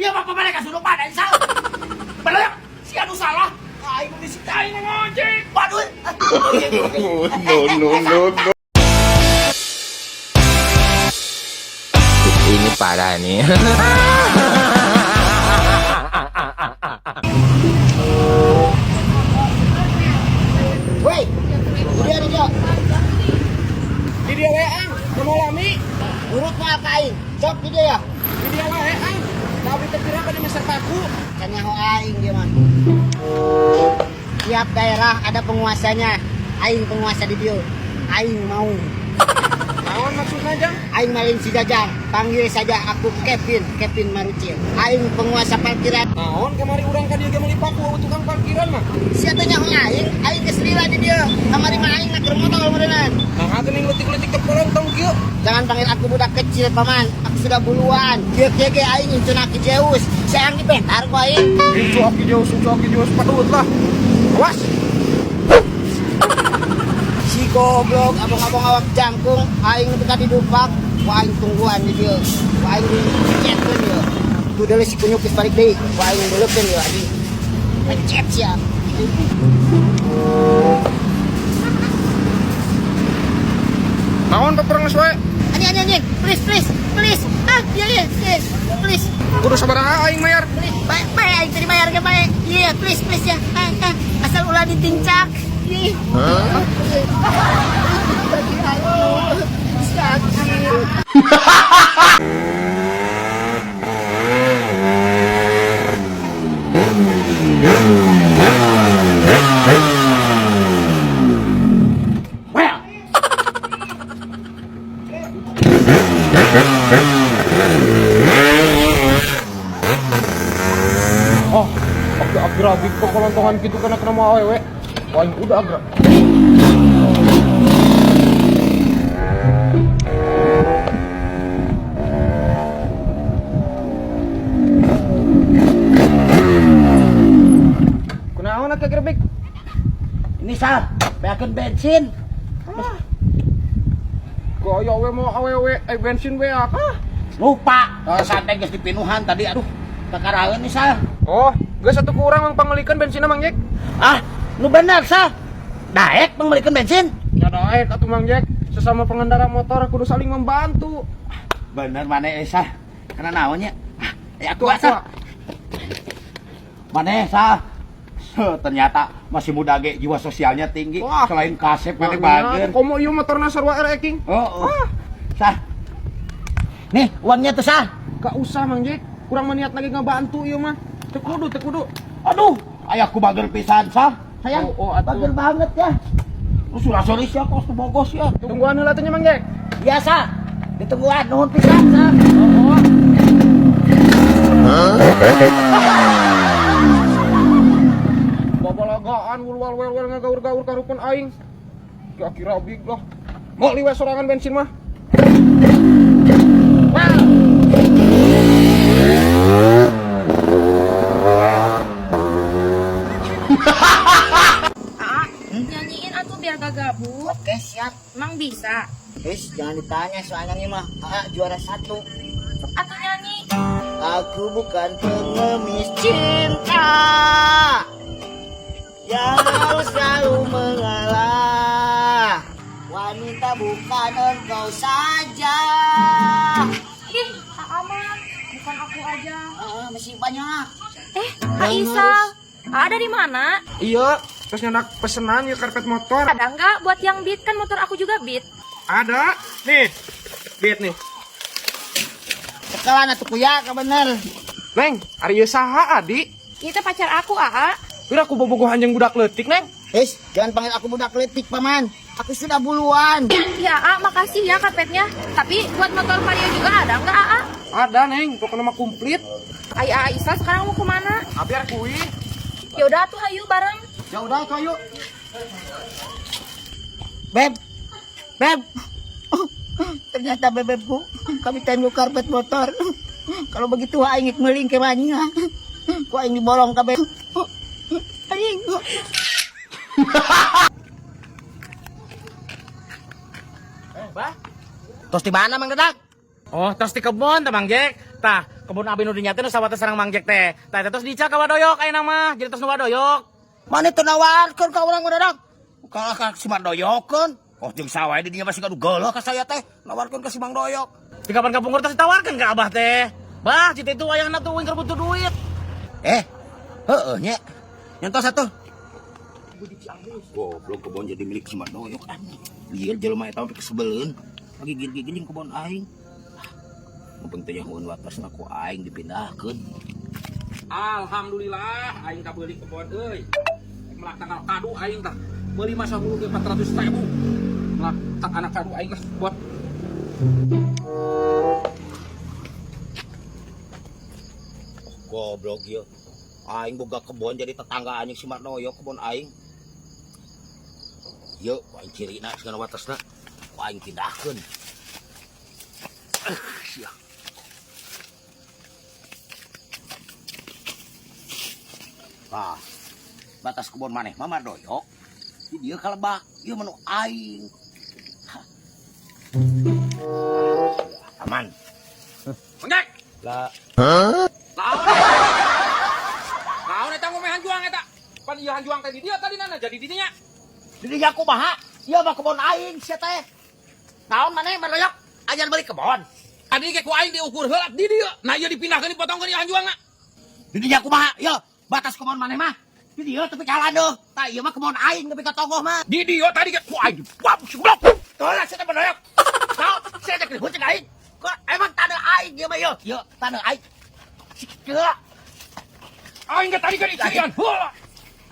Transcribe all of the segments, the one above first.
Dia mah pamane kasurupan aing salah. Bener si anu salah. Aing disita aing ngojek. Waduh. No, no, no, no. Ini parah nih. Woi, dia dia. Di dia we ang, mau lami. Nurut moal ka aing. Sok di dia ya. Di dia wae ang. Tapi teu kira ka di meser paku. Can nyaho aing dia mah. Tiap daerah ada penguasanya. Aing penguasa di dieu. Aing mau. Naon maksudna, Jang? Aing malin si Jajang. Panggil saja aku Kevin, Kevin Marucil. Aing penguasa parkiran. Naon kamari urang ka dieu ge meuli paku euweuh tukang parkiran mah. Sia teh nyaho aing, aing geus lila di dieu. Kamari mah aing nak motor meureunnan. Nah, geuning leutik-leutik teh polontong kieu. Jangan panggil aku budak kecil, paman. Aku sudah buluan. Kieu kieu ge aing incun aki Zeus. Sayang dibentar ku aing. Incu aki Zeus padut lah. Awas. Si goblok abang-abang awak jangkung aing nepi ka didupak ku aing tungguan di dieu. Ku aing dicetkeun ieu. Tuh deuleu si kunyuk geus balik deui. Ku aing beuleupkeun ieu anjing. Pencet sia. Naon peperenges wae? Anjing anjing anjing, please please please. Ah, iya iya, please please. Kudu sabaraha aing mayar? Please, bae bae aing tadi bayar ge bae. Iya, please please ya. Ah, ah. Asal ulah ditincak. Ih. Bagi aing. Sakit. Well. Oh, aki-aki rabi kok kolontongan gitu karena kena mau awewe. Wah, aing udah agra. Kunaon aki gerbek? Ini sal, beakeun bensin. Gaya we mau awewe, eh bensin we ah. Lupa, kalau sampai geus dipinuhan tadi aduh. Kakaraeun nih sal. Oh, geus satu kurang mang pangelikeun bensinna Mang Jack. Ah, nu bener sal. Daek pangmeulikeun bensin. Ya daek atuh Mang Jack, sesama pengendara motor kudu saling membantu. Bener mana sal. Karena naonnya? Ah, ya aku Tuh, sal. Mana sal? Ternyata masih muda ge jiwa sosialnya tinggi. Wah. Selain kasep mana bager. Komo ieu motorna sarua RX King. Oh, oh. Sal. Nih, uangnya tuh sal. Gak usah Mang Jack, kurang meniat lagi ngebantu ieu mah. Teu kudu, teu kudu. Aduh, ayahku bager pisan sal. Sayang, Oh, oh, atuh. bager banget ya. Lu surah sori sia kos tuh bogos ya. Tungguan heula teh nya Mang Jack. Biasa. Ditungguan nuhun pisan sal. Oh, oh. Babalagaan wul wel wel ngagaur-gaur karupun aing. Ki-aki rabig lah. Mau liwes sorangan bensin mah. Well. Ah, nyanyiin atuh biar gak gabut. Oke, siap. Emang bisa? Wis, jangan ditanya soalnya nih mah. Ah, juara satu. Atau nyanyi. Aku bukan pengemis cinta yang harus selalu mengalah. Wanita bukan engkau saja. Ih, aman. Bukan aku aja. Ah, masih banyak. Eh, Kak Isal. Ada di mana? Iya, terus nyandak pesenan ya karpet motor. Ada nggak buat yang Beat? Kan motor aku juga Beat. Ada. Nih. Beat nih. Sekelan atuh kuya ka bener. Neng, ari ieu saha adi? Itu pacar aku, Aa. Pira aku bobogohan jeung budak leutik, Neng. Wis, jangan panggil aku budak letik, paman. Aku sudah buluan. Ya, A, makasih ya karpetnya. Tapi buat motor Vario juga ada nggak, Aa? Ada, Neng. Pokoknya mah komplit. Ay, Aa Isal sekarang mau kemana? Abi arek kuy. Ya udah tuh, hayu bareng. Ya udah, tuh ayo. Beb. Beb. Ternyata bebebku kami tengok karpet motor. Kalau begitu aing meling ke mana? Ku aing diborong kabeh. Anjing. Bah. Tos di mana Mang Dadak? Oh, tos di kebon teh Mang Jack. Tah, Kebun abi nu dinya teh nu sawates sareng Mang Jack teh. Tah eta tos diical ka Wadoyok ayeuna mah, jadi tos nu Wadoyok. Mana teu nawarkeun ka urang Dadang? Kalah ka si Mang Doyokeun. Oh jeung sawah di dinya masih gaduh geuleuh ka saya teh. Nawarkeun ka si Mang Doyok. Di kapan kapungkur tos ditawarkeun ka Abah teh. Bah, cita itu wayahna tuh uing keur butuh duit. Eh, heeh nya. Nyentos atuh. Goblok kebon jadi milik si Mang Doyok anjing. Lieur jelema eta sampai kesebeleun. Lagi gigil jeung kebon aing. Nu penting nyahoeun watasna ku aing dipindahkeun. Alhamdulillah aing kabeuli kebon euy. Melak tanggal kadu aing tah. Meuli masa hulu ge 400.000. Melak tak anak kadu aing lah buat. Goblok ieu. Aing boga kebon jadi tetangga anjing si Mardoyo kebon aing. Yeuh, ku aing cirina segala watasna. Ku aing pindahkeun. Sia. Tah, batas kebon maneh mah Mardoyo. Di dieu kalebak, ieu mah nu aing. Hah. Aman. Mang Jack. Lah, Naon? Naon eta ngomeh hanjuang eta? Pan ieu hanjuang teh di dieu tadi nana jadi di dinya. Di dinya kumaha? Ieu mah kebon aing sia teh. Naon maneh Mardoyok? Ajan beli kebon. Tadi ge ku aing diukur heula di dieu. Nah ieu dipindahkeun dipotongkeun ieu hanjuangna. Di dinya kumaha? Yo, batas kebon maneh mah. Di dieu tepi ka landeuh. Tah ieu mah kebon aing nepi ka tonggoh mah. Di dieu tadi ge ku aing dipam si goblok. Tuh lah sia teh Mardoyok. Naon? Sia teh ribut jeung aing. Kok emang tanah aing ieu mah yo? Yo, tanah aing. Si kieu. Aing ge tadi ge dicirian heula.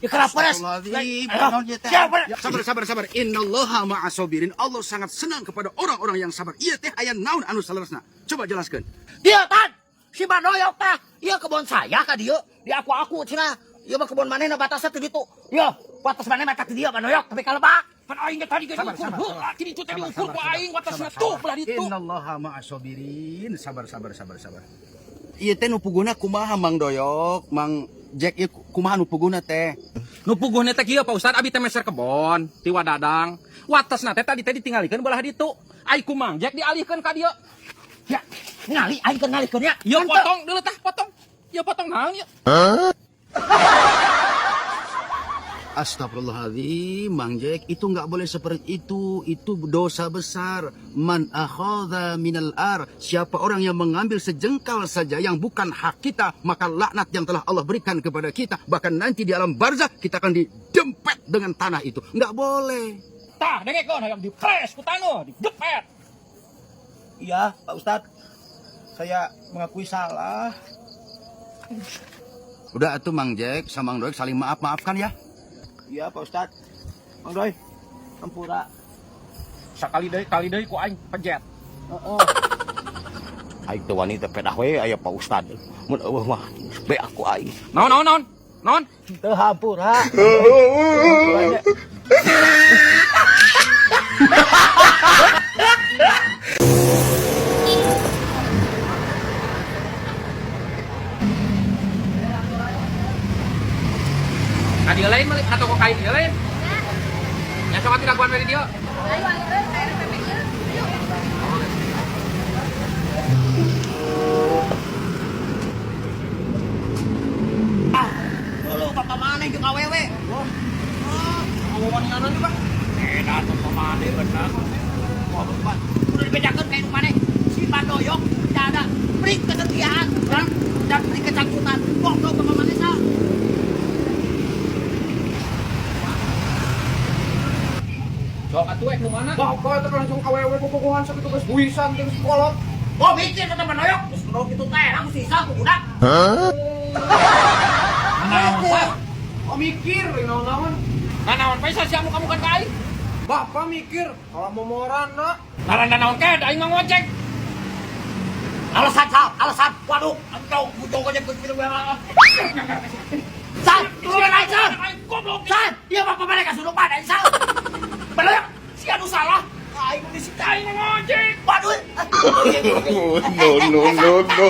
Ya kenapa res? Astagfirullahaladzim. Ayo, Naon ieu teh? siapa? Sabar, sabar, sabar. Innallaha ma'asobirin. Allah sangat senang kepada orang-orang yang sabar. Ieu teh aya naon anu saleresna? Coba jelaskan. Dia tan. Si Mardoyok tah. Ieu kebon saya ka dieu. Di aku-aku cenah. Ieu mah kebon manehna batasna teh ditu. Yo, batas maneh mah teh dieu Mardoyok tepi ka lebak. Pan aing ge tadi ge Sabar, diukur sabar, heula. sabar. Di ditu teh Sabar, diukur sabar, ku aing sabar, watasna sabar, tuh sabar. belah ditu. Innallaha ma'asobirin. Sabar, sabar, sabar, sabar. Ieu teh nu puguna kumaha Mang Doyok, Mang Jack ieu kumaha nu puguna teh? Nu puguhna teh kieu Pak Ustad, abi teh meser kebon ti Wadadang. Watasna teh tadi teh ditinggalikeun belah ditu. Ai ku Mang Jack dialihkeun ka dieu. Ya, ngali aing keur ngalihkeun ya. Ieu Henteu. potong deuleu tah, potong. Ieu potong naon ieu? Astagfirullahaladzim, Mang Jack, itu nggak boleh seperti itu. Itu dosa besar. Man akhadha minal ar. Siapa orang yang mengambil sejengkal saja yang bukan hak kita, maka laknat yang telah Allah berikan kepada kita, bahkan nanti di alam barzah kita akan didempet dengan tanah itu. Nggak boleh. Tah, dengekeun hayang dipres ku taneuh, didepet. Iya, Pak Ustad. Saya mengakui salah. Udah atuh Mang Jack sama Mang Doyok saling maaf-maafkan ya. Iya, Pak Ustad. Mang Doy, ampura. Sakali deui kali deui ku aing pejet. Aing teu wani teh pedah we aya Pak Ustad. Mun eueuh mah be aku aing. Naon naon naon? Naon? Teu hampura. Ka dieu lain meuli ka toko kain dieu lain. Ya sok atuh dagoan we di dieu. Ayo, ayo, ayo, RPP ieu. Yuk. Dulu bapak maneh jeung awewe. Ngomongin juga. Beda tuh maneh bener. Wah, bapak. Udah dibedakeun ka indung maneh. Si Mardoyok tidak ada beri kesetiaan dan beri kecangkutan. Goblok bapak maneh sah. Sok atuh ek nu mana? Bapak teh langsung awewe bobogohan sakitu geus buisan jeung sekolot. Oh mikir kata Mardoyok, geus kudu kitu teh, aku sisa ku budak. Oh mikir, naon-naon. Nah naon paisa sia muka-muka ka aing. Bapak mikir kalau mau morana. Ngaranna naon ke, da aing mah ngojek. Alasan sal, alasan. Waduh, engkau butuh aja ke sini. Sal, turun aja sal. Goblok. Sal, dia bapak mana kasurupan aing sal. Bener, si anu salah. Aing disita Aing mah ngojek. Waduh. No, no, no, no.